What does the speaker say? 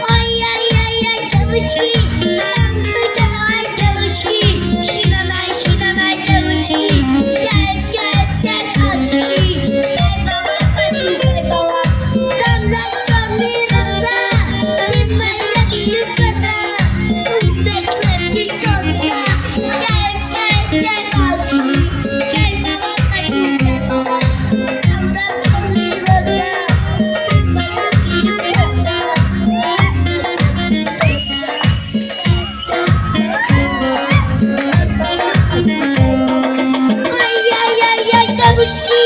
Ай-яй-яй-яй, девушки, танцуйте, давай, девушки, шинанай, шинанай, девушки, гел, гел, гел, ладушки, кайфовать хочу, кайфовать. Зам, зам, роза, ты моя глюкоза, гел, гел, гел, ладушки, кайфовать хочу, кайфовать. Зам, зам, роза, ты моя глюкоза. Ай-яй-яй-яй, девушки.